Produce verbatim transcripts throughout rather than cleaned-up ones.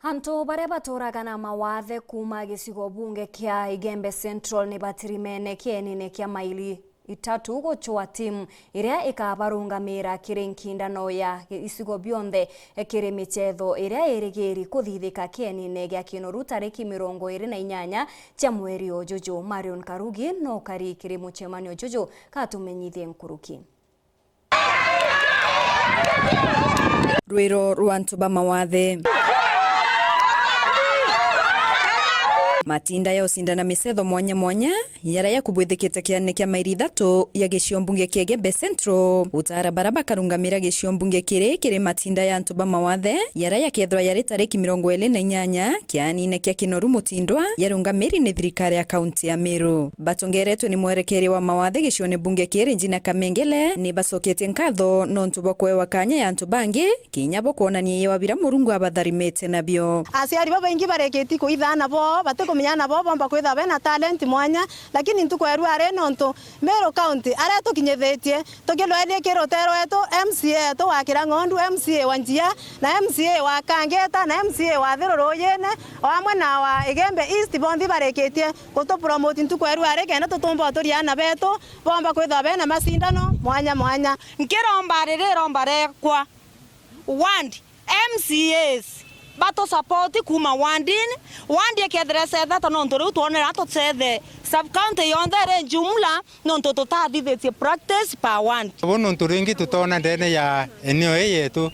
Antu baria baturaga na mawathe kuuma gicigo bunge kia Igembe Central ni batirimene kienine kia maili itatu gucwa timu iria ikabarungamira kiri nkindano ya icigo bionthe kiri michetho iria irigiri kuthithika kienine gia Kinoru tariki mirongo iri na inyanya cia mweri ujuju. Marion Karugi no kari kiri mucemanio juju, katumenyithie nkuruki. Rwiro rwa antu ba mawathe. Matinda ya ucindana michetho mwanya mwanya, yaria yakubwithikite kianene kia mairi ithatu ya gicio mbunge kia Igembe Central, gutara bara bakarungamira gicio mbunge kiri, kiri matinda ya antu ba mawathe, yaria yakethirwa yari tariki mirongo iri na inyanya, kianine kia Kinoru Mutindwa, yarungamiri ni thirikari ya kaunti ya Meru. Batongeretwe ni mwerekeria wa mawathe gicione mbunge kiri, Njina Kamengele, ni bacoketie nkatho nontu bwa kwewa kanya ya antu bangi, kinya bo kwonania yewa bira Murungu abatharimite nabio. Aciari babaingi barikiti kuitha aana boo, batikumenya aana boo bomba kwithirwa bena talent mwanya, lakini ntuku ya rua ari nontu Meru County aria tukinyithitie, tukilwerie kiri utee rwetu, M C A wetu wa Kirang'ondu, M C A wa Njia, na M C A wa Kangeta, na M C A wa Thiru Ruyine, o amwe na wa Igembe East, bonthe barikitie gutupromote ntuku ya rua ari kenda tutumba uturia aana betu bomba kwithirwa bena macindano mwanya mwanya. Nkiromba riri iromba rekwa, ward, M C As batusapoti kuuma wardini, ward ikethira icethete nontu riu twonera tucethe sub county yonthe iri jumla nontu tutathithitie practice per ward. Bo nontu ringi tutoona ndene ya eneo ii yetu,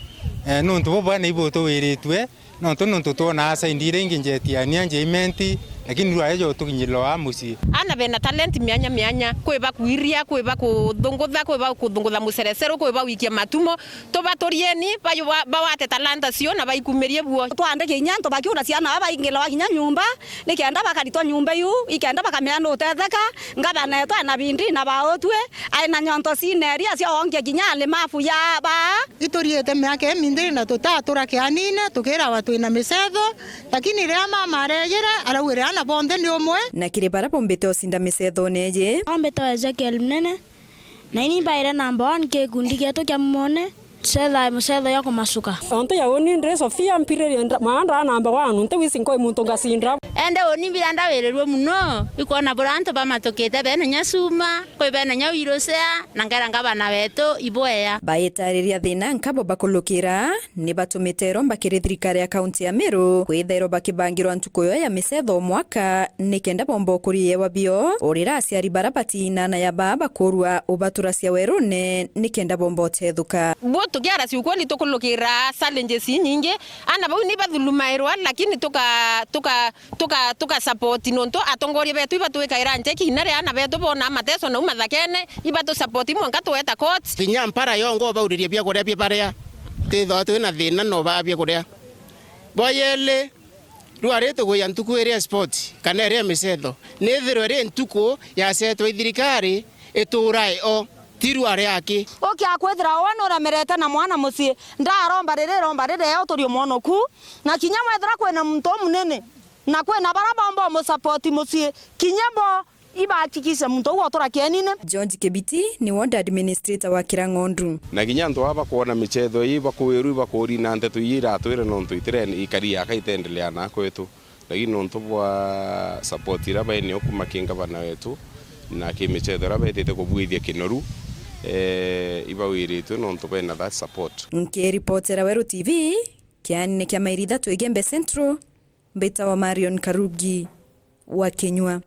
eh, nontu bo bwana ibutuwiritue, nontu, nontu twonaa side iria ingi njeti ya nia njimenti, lakini rua ejo tukinyirwa mucii. Aana bena talent mianya mianya, kwi ba kuiria, kwi ba kuthungutha, kwi ba kuthungutha mucerecero, kwi ba gwikia matumo, tubaturieni, bayu-, ba-, bawate talanta cio na baikumirie buo. Twandike kinya antu bakiura ciana baba baingilwa kinya nyumba, nikenda bakaritwa nyumba iu, ikenda bakamenya nutetheka. Ngavana etu ena bindi na bautue, aina nyonto cina eria cia wongia kinya alimafu ya baa. Ituriite miaka imindiri na tutatura kianine, tukirawa twina micetho, lakini riria mama arejire, araugire ana bonthe ni umwe. Na kiri bara bombite ucinda micethone iji. Ombite wa Ezekiel Mnene. Na ini mbaire number one ki gikundi gietu kia Mumone, tucethae mucetho ya kumasuka. Ontu ya uni ndi Sofia mpiririe nda-, maanda number one, nti wisi nkoi muntu ngacinda. Ende uni mbira ndawirirue muno, ikwona bura antu bamatukite bena nya cuma, kwi bena nya wirucea, na ngera ngavana wetu ibwea. Baitariria thina nkabo bakulukira, ni batumite iromba kiri thirikari ya kaunti ya Meru, kwithairwa bakibangirwa ntuku yo ya micetho o mwaka, nikenda bomba ukuria yewa bio, urira aciari bara batiinana ya baa bakurua ubatura cia werune, nikenda bomba utethuka. Bo tukiara ciukweli tukulukira challenges inyingi, ana bau ni bathulumairwa, lakini tuka, tuka, tuka, tuka support nontu atongoria betu ibatwikaira ncheki inya ria ana betu bona mateso nau mathakene, ibatu support mwanka tweta court. Kinya mpara yongo bauririe biakuria bibaria, tithwa twina thina no baa biakuria. Bwa yeli, rua ri tuguya ntuku iria sport, kana iria micetho, nithirwe ri ntuku yacetwe i thirikari iturae o, ti rua riaki. Ukia kwithira we nuremerete na mwana mucii, ndaromba riri iromba riria uturie mwonoku, na kinya wethira kwina muntu umunene, na kwina bara bomba umusapoti mucii, kinya bo ibahakikishe muntu uu otura kienine. George Kibiti ni ward administrator wa Kirang'ondu. Na kinya antu aba bakwona michetho ii bakuwirwa ibakurina nteto ii iratwire nontu itire ikari yaka itendelea na kwetu. Lakini nontu bwa support iria bainio kuma ki ngavana wetu na ki michetho iria betite kubwithia Kinoru, eh, ibawiritwe nontu bena that support. Nkiripotera Weru T V, kianine kia mairi ithatu Igembe Central, mbitawa Marion Karugi wa Kinyua.